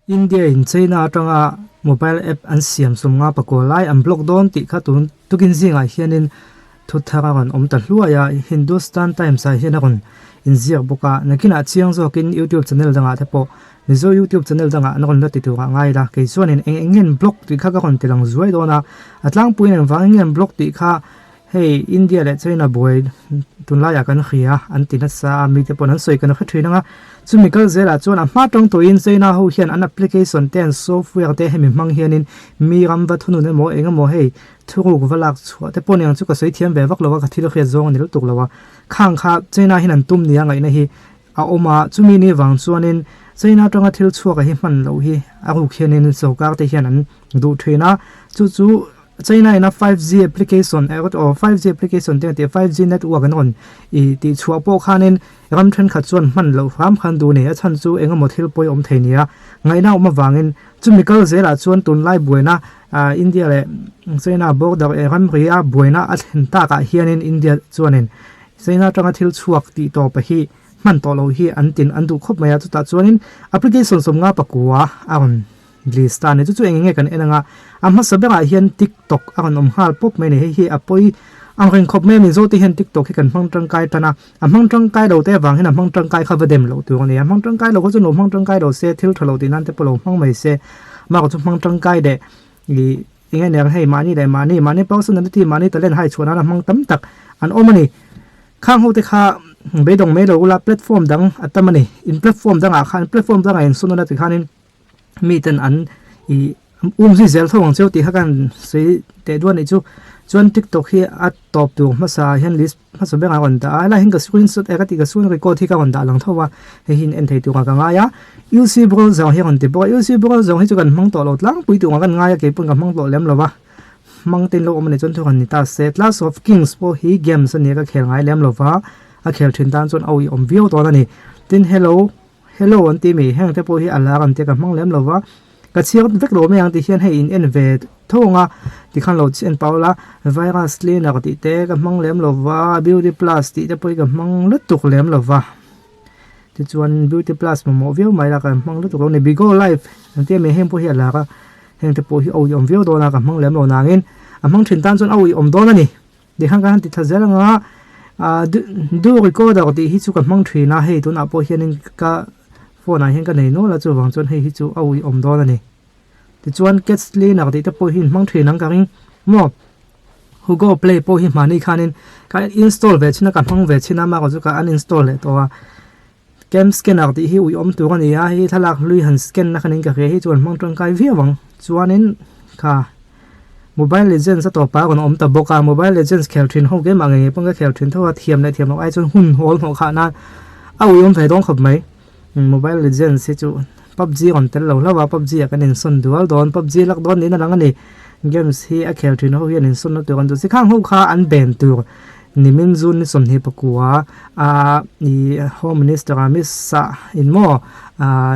India in China atanga mobile app an siam sawmnga pakua lai an block dawn tih kha tun tukin zingah hianin thu thar a rawn awm ta hluai a, Hindustan Times ah hian a rawn inziak bawk a, nakinah chiang zawkin YouTube channel dangah te pawh Mizo YouTube channel dangah an rawn la ti turah ngai ila, kei chuanin eng eng nge an block tih kha ka rawn ti lang zuai dawn a, a tlangpuiin engvang nge an block tih kha Hei India leh China buai tunlaiah kan hria an ti nasa a, mite pawhin an sawi kan hre thin ang a. Chumi kal zelah chuan a hma tang tawhin China ho hian an application te an software te hemi hmang hianin mi ram va thunun emaw eng emaw hei thuruk va lak chhuah te pawh niang chu ka sawi thiam ve vak lo a, ka thil hriat zawng a ni lutuk lo a. Khang kha China hian an tum nia ngaihna hi a awm a, chumi ni vang chuanin China atanga thil chhuak a hi hman loh hi a ruk hianin sorkar te hian an duh thin a, chu chu China ina 5G application or 5G application te tih 5G network an rawn i tih chhuah pawh khanin ram thenkhat chuan hman loh hram khan duh nei a chhan chu engemaw thil pawi awm thei nia ngaihna awm avangin chumi kal zelah chuan tunlai buaina India leh China border eh ramri a buaina a thlen takah hianin India chuanin China atanga thil chhuak tih tawpa hi hman tawh loh hi an tin an duh khawp mai a chutah chuanin application 50 pakua a rawn List a ni chu chu eng nge kan en anga a hmasa berah hian tiktok a rawn awm nghal pawp mai a ni hei hi a pawi ang reng khawp mai a ni zawte hian tiktok hi kan hmang tangkai tan a a hmang tangkai lo te avang hian a hmang tangkai kha va dem loh tur a ni a hmang tangkai lo kha chuan lo hmang tangkai lo se thil tha lo tih nan te pawh lo hmang mai se amah chu hmang tangkai leh ih eng nge niang hei mahni leh mahni mahni personality mahni talent hai chhuah nana hmang tam tak an awm a ni khang ho te kha beidawng mai lo ula platform dang a tam a ni in platform dangah khan platform dangah insawn ula tikhanin miten an ih um zui zel tho ang cheu tih kha kan sawi teh duan anih chu chuan tiktok hi a tawp tur hmasa ah hian list hmasa ber a rawn dah a helai hian ka screenshot eh ka tih ka screen record hi ka rawn dah lang tho a hei hi in en thei tur ah ka ngai a UC browser hi a rawn ti bawk a UC browser hi chu kan hmang tawh lo tlangpui tur ah kan ngai a keipawhin ka hmang tawh lem lo va hmang te in lo awm a nih chuan thu han ni ta se clash of kings pawh hi games a nia ka khel ngai lem lo va a khel thin tan chuan a uiawm viau dawn a ni tin hello. Hello an ti mi, heng te pawh hi a lar an tia ka hmang lem lo va, ka chhiar vek lo mai ang tih hian hei in en ve tho ang a tikhan lo en pau la, virus cleaner tih te ka hmang lem lo va, beauty plus tih te pawh hi ka hmang lutuk lem lo va, tichuan beauty plus mamawh viau mai la ka hmang lutuk lo a ni, bigo live an tia mi heng pawh hi a lar a, heng te pawh hi a uiawm viau dawn a ka hmang lem lo nangin a hmang thin tan chuan a uiawm dawn a ni. Tikhan kan han ti tha zel ang a, ah du recorder tih hi chu ka hmang thin a, hei tunah pawh hianin ka phone ah hian ka nei nual a chuvang chuan hei hi chu a ui awm dawn a ni. Tichuan cats cleaner tih te pawh hi in hmang thin ang ka ring maw. Hugo play pawh hi hmani khanin ka install ve chhin a ka hmang ve chhin a amaherawhchu chu ka uninstall leh tawh a. Cam scanner tih hi ui awm tur a ni a, hei thlalak hlui han scan na khanin ka hria hi chuan hmang tangkai viau ang. Chuanin kha Mobile Legends a tawpah a rawn awm ta bawk a, Mobile Legends khel thin ho keimah ngei ngei pawn ka khel thin tho a, thiam leh thiam loh ai chuan hun hawl hnawh khah nan a ui awm ve dawn khawp mai. Mobile Legends hi chu PUBG rawn tel lo hlauh a, PUBG ah kan insawn dual dawn, PUBG lak dawn niin a lang a ni. Games hi a khel thin ho hian insawn na tur an duh si, khang ho kha an ben tur. Nimin June ni 24 a i Home Minister Amit Shah in maw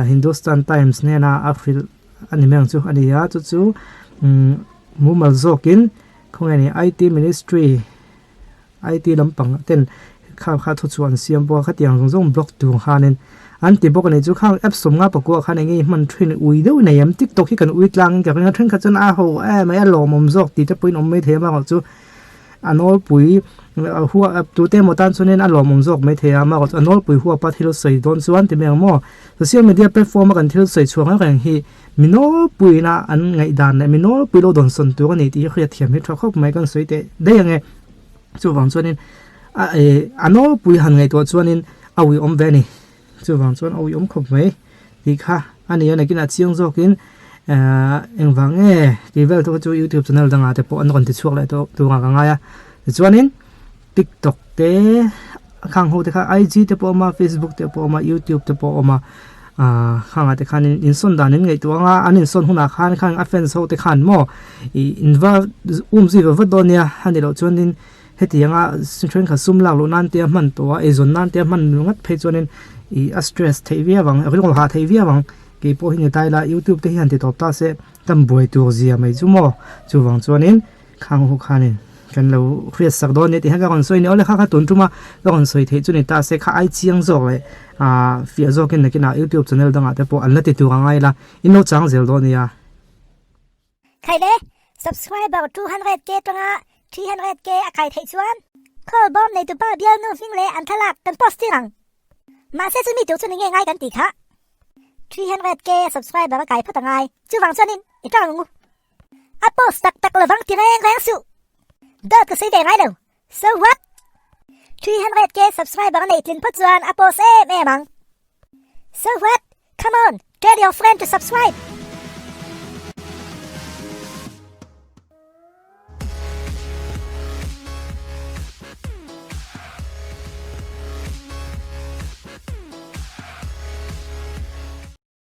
Hindustan Times hnena a hrilh a ni mai ang chu a ni a, chu chu mumal zawkin khawnge ni IT Ministry IT lampang ten kha kha thu chu an siam bawk a, khatiang zawng zawng block tur khanin an ti bawk a ni chu khang app 51 khan enge hman thin ui deuh nei em TikTok hi kan ui tlang in ka ring a thenkhat chuan a ho em mai a lawmawm zawk tih te pawhin awm maithei a amaherawhchu chu A nawlpui hua tute emaw tan chuanin a lawmawm zawk mai thei a, amaherawhchu a nawlpui huapa thil sawi dawn chuan ti mai ang maw? Social media platform a kan thil sawi chhuah reng reng hi mi nawlpuiina an ngaihdan leh mi nawlpui lo dawnsawn tur a ni tih hi hriatthiam hi tha khawp mai kan sawi teh daih ang e. Chuvang chuanin a eh a nawlpui han ngaihtuah chuanin a uiawm ve a ni. Chuvang chuan a uiawm khawp mai tih kha a ni a, nakinah chiang zawkin ehh engvang nge tih vel te chu youtube channel dangah te pawh an rawn ti chhuak leh tawh tur ah ka ngai a tichuanin tiktok te khang ho te kha IG te pawh a awm a facebook te pawh a awm a youtube te pawh a awm a ahh khangah te khanin insawn dan in ngaihtuah ang a an insawn hunah khan khang a fans ho te khan maw ih inva um zui va vat dawn nia a ni loh chuanin. Hetianga thenkhat sum lak luh nan te a hman tawh a, eizawn nan te a hman ngat phei chuanin ih a stress theih viau ang, rilru hah theih viau ang. Kei pawh hi ni ta ila youtube te hi han ti tawp ta se tam buai tur zia mai chu maw. Chuvang chuanin khang ho khanin Kan lo hriat sak dawn nia tih hian ka rawn sawi a ni. Awle kha kha tun tuma ka rawn sawi theih chu ni ta se kha ai chiang zawk leh ah fiah zawkin nakinah youtube channel dangah te pawh an la ti tur a ngai la in lo chang zel dawn nia. Khaile, subscriber 200k tanga 300k a kai theih chuan call bawm neitupa bialnu hming leh an thlalak kan post tir ang. Mahse chumi tur chu ni nge ngai kan tih kha. 300k subscriber a kai phawt a ngai, chuvang chuanin i tang ang u. A post tak tak lovang ti reng reng suh. Dawt ka sawi ve ngai lo. So what? 300k subscriber a neih tlin phawt chuan a post em em ang. So what? Come on, tell your friend to subscribe.